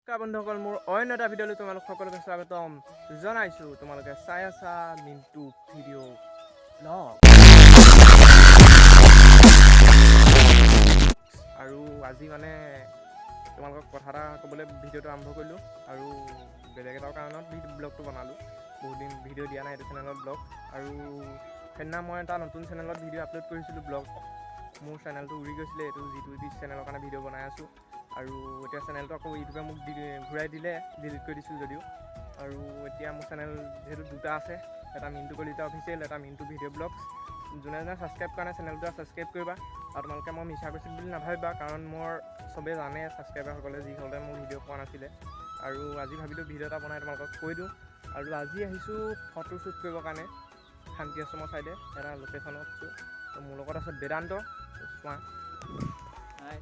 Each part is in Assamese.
নমস্কাৰ বন্ধুসকল, মোৰ অন্য এটা ভিডিঅ'লৈ তোমালোক সকলোকে স্বাগতম জনাইছোঁ। তোমালোকে চাই আছা মিণ্টু ভিডিঅ' ব্লগ। আৰু আজি মানে তোমালোকক কথা এটা ক'বলৈ ভিডিঅ'টো আৰম্ভ কৰিলোঁ আৰু বেলেগ এটাৰ কাৰণত ব্লগটো বনালোঁ। বহুত দিন ভিডিঅ' দিয়া নাই এইটো চেনেলত ব্লগ। আৰু সেইদিনা মই এটা নতুন চেনেলত ভিডিঅ' আপলোড কৰিছিলোঁ ব্লগ। মোৰ চেনেলটো উৰি গৈছিলে, এইটো যিটো চেনেলৰ কাৰণে ভিডিঅ' বনাই আছোঁ। আৰু এতিয়া চেনেলটো আকৌ ইউটিউবে মোক দি ঘূৰাই দিলে, ডিলিট কৰি দিছিল যদিও। আৰু এতিয়া মোৰ চেনেল যিহেতু দুটা আছে, এটা মিণ্টু কলিতা অফিচিয়েল, এটা মিণ্টু ভিডিঅ' ব্লগছ। যোনে যোনে ছাবস্ক্ৰাইব কৰা নাই, চেনেলটো ছাবস্ক্ৰাইব কৰিবা। আৰু তোমালোকে মই মিছা কৈছোঁ বুলি নাভাবিবা, কাৰণ মোৰ চবেই জানে ছাবস্ক্ৰাইবাৰসকলে, যিসকলে মোৰ ভিডিঅ' পোৱা নাছিলে। আৰু আজি ভাবিলোঁ ভিডিঅ' এটা বনাই তোমালোকক কৈ দিওঁ। আৰু আজি আহিছোঁ ফটো শ্বুট কৰিবৰ কাৰণে শান্তি আশ্ৰমৰ ছাইডে এটা লোকেশ্যনত আছোঁ। তো মোৰ লগত আছে বেদান্ত। চোৱা। হাই।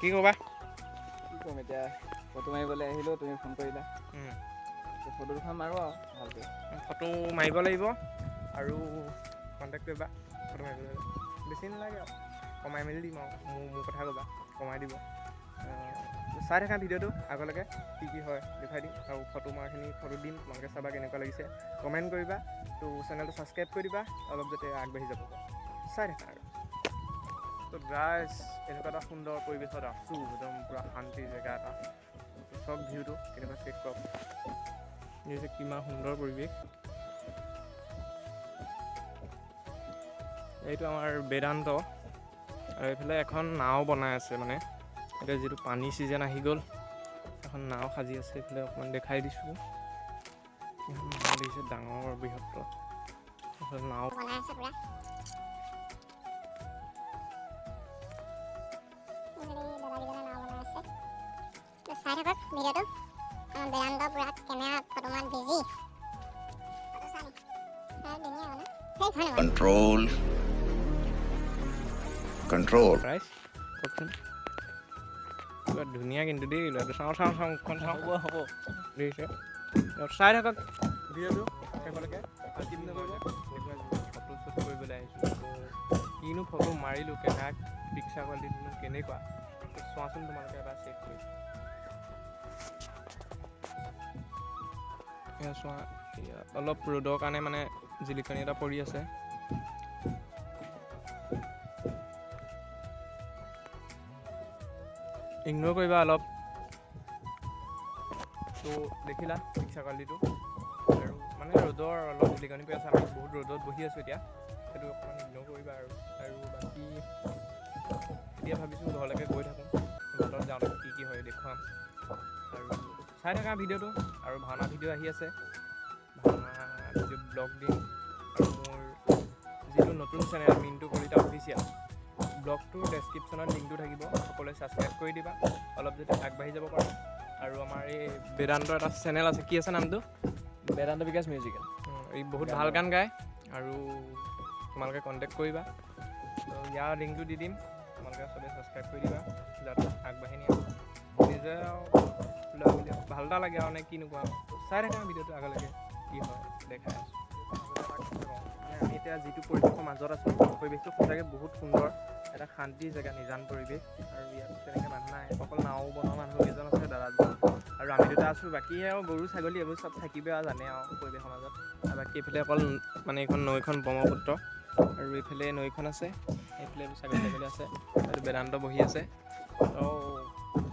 কি ক'বা? কি ক'ম এতিয়া, ফটো মাৰিবলৈ আহিলোঁ, তুমি ফোন কৰিলা। ফটো দুখন মাৰোঁ আৰু ভালকৈ। ফটো মাৰিব লাগিব আৰু কণ্টেক্ট কৰিবা। ফটো মাৰিব লাগিব, বেছি নালাগে আৰু কমাই মেলি দিম আৰু মোৰ কথা ক'বা, কমাই দিব। চাই থাকা ভিডিঅ'টো আগলৈকে, কি কি হয় দেখুৱাই দিম। আৰু ফটো মৰাখিনি ফটো দিম, তোমালোকে চাবা কেনেকুৱা লাগিছে, কমেণ্ট কৰিবা। তো চেনেলটো ছাবস্ক্ৰাইব কৰি দিবা অলপ, যাতে আগবাঢ়ি যাব। চাই থাকা। আৰু তো গাইজ, এনেকুৱা এটা সুন্দৰ পৰিৱেশত আছোঁ, একদম পূৰা শান্তি জেগা এটা। চব ভিউটো কেনেকুৱা চেক কৰক। দেখিছে কিমান সুন্দৰ পৰিৱেশ। এইটো আমাৰ বেদান্ত। আৰু এইফালে এখন নাও বনাই আছে, মানে এতিয়া যিটো পানী ছিজন আহি গ'ল, এখন নাও সাজি আছে। এইফালে অকণমান দেখাই দিছোঁ, এখন নাও দেখিছে, ডাঙৰ বৃহত্তৰ এইফালে নাও বনাই আছে পুৰা। এইফালে দাদাকেইজনে নাও বনাই আছে। তো চাই থাকক ভিডিঅ'টো। আমাৰ বেদান্ত পুৰা কেমেৰা ফটো মাৰাত বিজি। ফটো চোৱা নি? ধুনীয়া মানে সেই হয় নহয়? Control, control. ৰাইজ কওকচোন, কিবা ধুনীয়া কিন্তু দেই ল'ৰাটো। চাওঁ চাওঁ চাওঁ, মুখখন চাওঁ। হ'ব হ'ব। দেখিছে। তো চাই থাকক ভিডিঅ'টো শেষলৈকে, স্কিপ নকৰিব। ফটো শ্বুট কৰিবলৈ আহিছোঁ। তো কিনো ফটো মাৰিলোঁ, কেমেৰা পিকচাৰ কোৱালিটিনো কেনেকুৱা, তো চোৱাচোন তোমালোকে এবাৰ চেক কৰি। এয়া চোৱা, এয়া অলপ ৰ'দৰ কাৰণে মানে জিলিকনি এটা পৰি আছে। ইগন'ৰ কৰিবা অলপ। তো দেখিলা পিকচাৰ কোৱালিটিটো। আৰু মানে ৰ'দৰ অলপ জিলিকনি পৰি আছে, আমি বহুত ৰ'দত বহি আছোঁ এতিয়া, সেইটো অকণমান ইগন'ৰ কৰিবা। আৰু বাকী এতিয়া ভাবিছোঁ ঘৰলৈকে গৈ থাকোঁ, বাটত যাওঁতে কি কি হয় দেখুৱাম। আৰু চাই থাকা ভিডিঅ'টো। আৰু ভাওনা ভিডিঅ' আহি আছে, ভাওনা ভিডিঅ' ব্লগ দিম। আৰু মোৰ যিটো নতুন চেনেল মিণ্টু কলিতা অফিচিয়েল, ব্লগটোৰ ডেছক্ৰিপশ্যনত লিংকটো থাকিব, সকলোৱে ছাবস্ক্ৰাইব কৰি দিবা অলপ, যাতে আগবাঢ়ি যাব পাৰোঁ। আৰু আমাৰ এই বেদান্তৰ এটা চেনেল আছে, কি আছে নামটো? বেদান্ত বিকাশ মিউজিকেল। এই বহুত ভাল গান গায় আৰু তোমালোকে কণ্টেক্ট কৰিবা। তো ইয়াৰ লিংকটো দি দিম, তোমালোকে চবেই ছাবস্ক্ৰাইব কৰি দিবা, যাতে আগবাঢ়ি নিয়া নিজে আৰু ল'ৰা বুলি আৰু ভাল এটা লাগে আৰু নে কি নোকোৱা। চাই থাকা ভিডিঅ'টো আগলৈকে কি হয় দেখাই আছোঁ। মানে আমি এতিয়া যিটো পৰিৱেশৰ মাজত আছোঁ, পৰিৱেশটো সঁচাকৈ বহুত সুন্দৰ, এটা শান্তিৰ জেগা, নিজান পৰিৱেশ। আৰু ইয়াত তেনেকৈ মানুহ নাই, অকল নাও বনোৱা মানুহ কেইজন আছে, দাদা দুজন আৰু আমি দুটা আছোঁ। বাকী আৰু গৰু ছাগলী এইবোৰ চব থাকিবই আৰু জানে আৰু পৰিৱেশৰ মাজত। আৰু বাকী এইফালে অকল মানে এইখন নৈখন ব্ৰহ্মপুত্ৰ, আৰু এইফালে নৈখন আছে, এইফালে এইবোৰ ছাগলী ছাগলী আছে, এইটো বেদান্ত বহি আছে। তো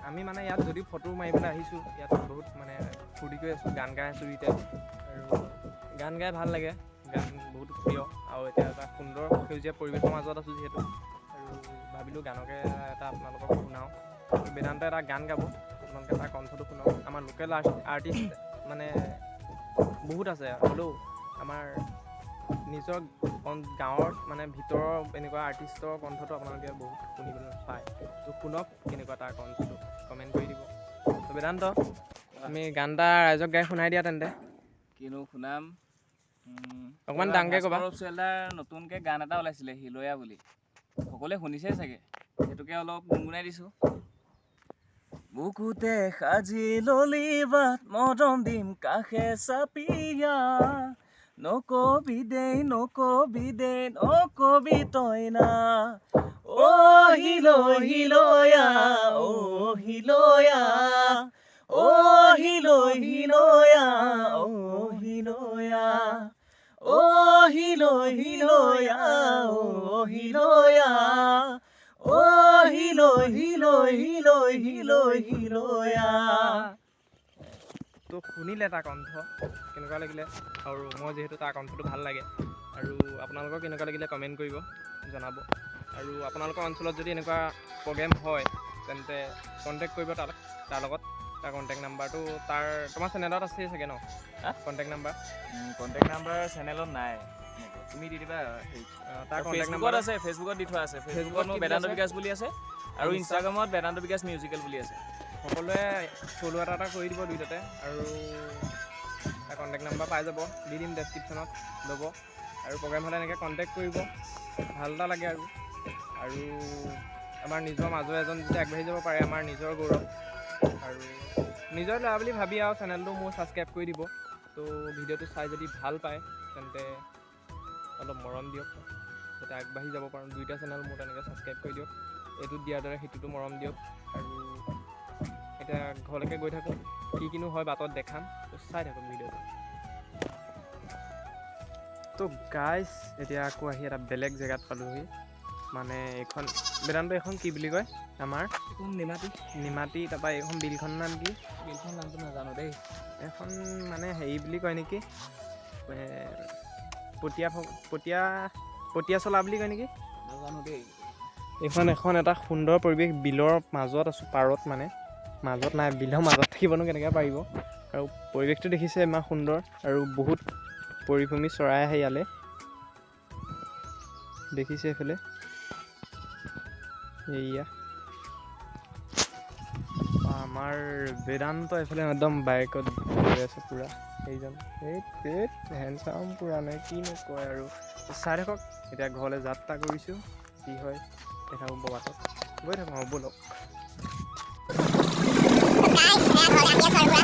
আমি মানে ইয়াত যদিও ফটো মাৰিবলৈ আহিছোঁ, ইয়াত বহুত মানে ফূৰ্তি কৰি আছোঁ, গান গাই আছোঁ দুইটাই। আৰু গান গাই ভাল লাগে, গান বহুত প্ৰিয়। আৰু এতিয়া এটা সুন্দৰ সেউজীয়া পৰিৱেশৰ মাজত আছোঁ যিহেতু, আৰু ভাবিলোঁ গানকে এটা আপোনালোকক শুনাওঁ। বেদান্ত এটা গান গাব, আপোনালোকে তাৰ কণ্ঠটো শুনক। আমাৰ লোকেল আৰ্টিষ্ট মানে বহুত আছে, হ'লেও আমাৰ নিজৰ গাঁৱৰ মানে ভিতৰৰ এনেকুৱা আৰ্টিষ্টৰ কণ্ঠটো আপোনালোকে বহুত শুনিবলৈ পায়। তো শুনক কেনেকুৱা তাৰ কণ্ঠটো, কমেণ্ট কৰি দিব। তো বেদান্ত, তুমি গান এটা ৰাইজক গাই শুনাই দিয়া তেন্তে। কিনো শুনাম? অকণমান এইবাৰ ডাঙৰকৈ ক'বা। ভাস্কৰ অফিচিয়েলদাৰ নতুনকৈ গান এটা ওলাইছিলে হিলয়া বুলি, সকলোৱে শুনিছেই চাগে, সেইটোকে অলপ গুণগুণাই দিছোঁ। বুকুতে সাজি ললি বাট, মৰম দিম কাষে চাপিয়া, নকবি দেই, নকবি দেই, নকবি তই না। অ' হিল হিলয়া, অ' হিলয়া। হিলৈয়া, অ হিলৈয়া, অ হিলৈ হিলৈ হিলৈ হিলৈ হিলৈয়া। তো শুনিলে তাৰ কণ্ঠ কেনেকুৱা লাগিলে? আৰু মই যিহেতু তাৰ কণ্ঠটো ভাল লাগে, আৰু আপোনালোকৰ কেনেকুৱা লাগিলে কমেণ্ট কৰিব জনাব। আৰু আপোনালোকৰ অঞ্চলত যদি এনেকুৱা প্ৰগ্ৰেম হয় তেন্তে কণ্টেক্ট কৰিব তাৰ লগত। তাৰ কণ্টেক্ট নাম্বাৰটো তাৰ তোমাৰ চেনেলত আছেই চাগে ন? হা? Contact number? কণ্টেক্ট নাম্বাৰ চেনেলত নাই, তুমি দি দিবা হেৰিত। তাৰ কণ্টেক্ট ফেচবুকত নাম্বাৰ আছে, ফেচবুকত দি থোৱা আছে। ফেচবুকত ফেচবুকত মোৰ কি বেদান্ত বুলি আছে? বিকাশ বুলি আছে আৰু ইনষ্টা? ইনষ্টাগ্ৰামত বেদান্ত বিকাশ মিউজিকেল বুলি আছে। সকলোৱে ফ'ল' এটা এটা কৰি দিব দুইটাতে, আৰু তাৰ কণ্টেক্ট নাম্বাৰ পাই যাব, দি দিম ডেছক্ৰিপশ্যনত, ল'ব। আৰু প্ৰগ্ৰেম হ'লে এনেকৈ কণ্টেক্ট কৰিব, ভাল এটা লাগে। আৰু আমাৰ নিজৰ মাজৰ এজন যদি আগবাঢ়ি যাব পাৰে, আমাৰ নিজৰ গৌৰৱ আৰু নিজৰ ল'ৰা বুলি ভাবি আৰু চেনেলটো মোৰ ছাবস্ক্ৰাইব কৰি দিব। তো ভিডিঅ'টো চাই যদি ভাল পায় তেন্তে অলপ মৰম দিয়ক, যাতে আগবাঢ়ি যাব পাৰোঁ। দুইটা চেনেল মোৰ তেনেকৈ ছাবস্ক্ৰাইব কৰি দিয়ক, এইটোত দিয়াৰ দৰে সেইটোতো মৰম দিয়ক। আৰু এতিয়া ঘৰলৈকে গৈ থাকোঁ, কি কিনো হয় বাটত দেখাম, তো চাই থাকক ভিডিঅ'টো। তো গাইজ, এতিয়া আকৌ আহি এটা বেলেগ জেগাত পালোহি। মানে এইখন বেদান্ত, এইখন কি বুলি কয় আমাৰ? এইখন নিমাতী। নিমাতী। তাৰপৰা এইখন বিলখনৰ নাম কি? বিলখন নামটো নাজানো দেই। এইখন মানে হেৰি বুলি কয় নেকি, পটীয়া পটীয়া পটীয়া চলা বুলি কয় নেকি? নাজানো দেই। এইখন এখন এটা সুন্দৰ পৰিৱেশ, বিলৰ মাজত আছোঁ, পাৰত, মানে মাজত নাই, বিলৰ মাজত থাকিবনো কেনেকৈ পাৰিব। আৰু পৰিৱেশটো দেখিছে ইমান সুন্দৰ, আৰু বহুত পৰিভ্ৰমী চৰাই আহে ইয়ালৈ, দেখিছে এইফালে। এইয়া আমাৰ বেদান্ত এইফালে একদম বাইকত গৈ আছে পূৰা। এইজন এই হেণ্ডচাম পূৰা নে কিনো কয়। আৰু চাই থাকক, এতিয়া ঘৰলৈ যাত্ৰা কৰিছোঁ, কি হয় দেখা পাব বাটত। গৈ থাকোঁ আৰু, ব'লক। গাইছ, এয়া ঘৰলৈ আহি আছোঁ আৰু পুৰা।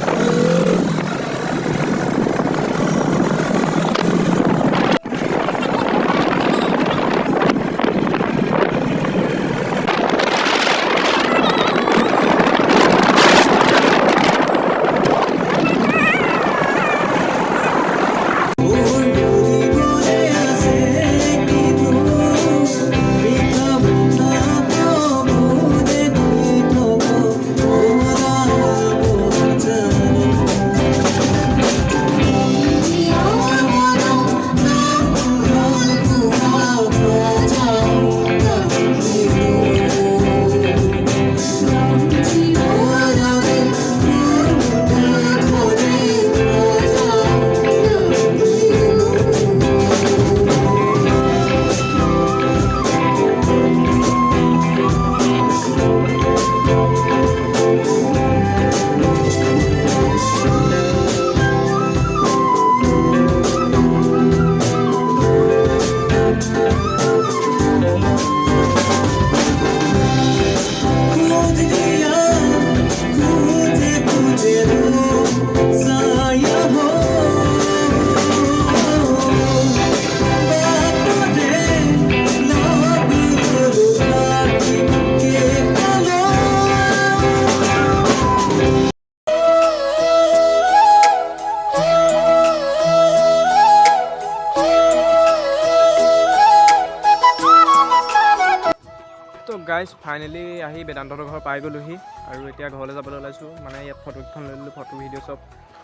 তো গাইজ, ফাইনেলি আহি বেদান্তহঁতৰ ঘৰ পাই গ'লোহি আৰু এতিয়া ঘৰলৈ যাবলৈ ওলাইছোঁ। মানে ইয়াত ফটো কেইখন লৈ ল'লোঁ, ফটো ভিডিঅ' চব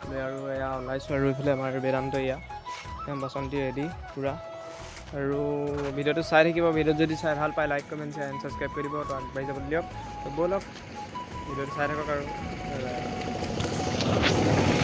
লৈ আৰু এয়া ওলাইছোঁ। আৰু এইফালে আমাৰ বেদান্ত, এয়া বাচন্তি ৰেডি পূৰা। আৰু ভিডিঅ'টো চাই থাকিব। ভিডিঅ'ত যদি চাই ভাল পায়, like, comment, share and subscribe কৰি দিব। তো আগবাঢ়ি যাবলৈ দিয়ক। তো ব'লক, ভিডিঅ'টো চাই থাকক আৰু। Bye bye.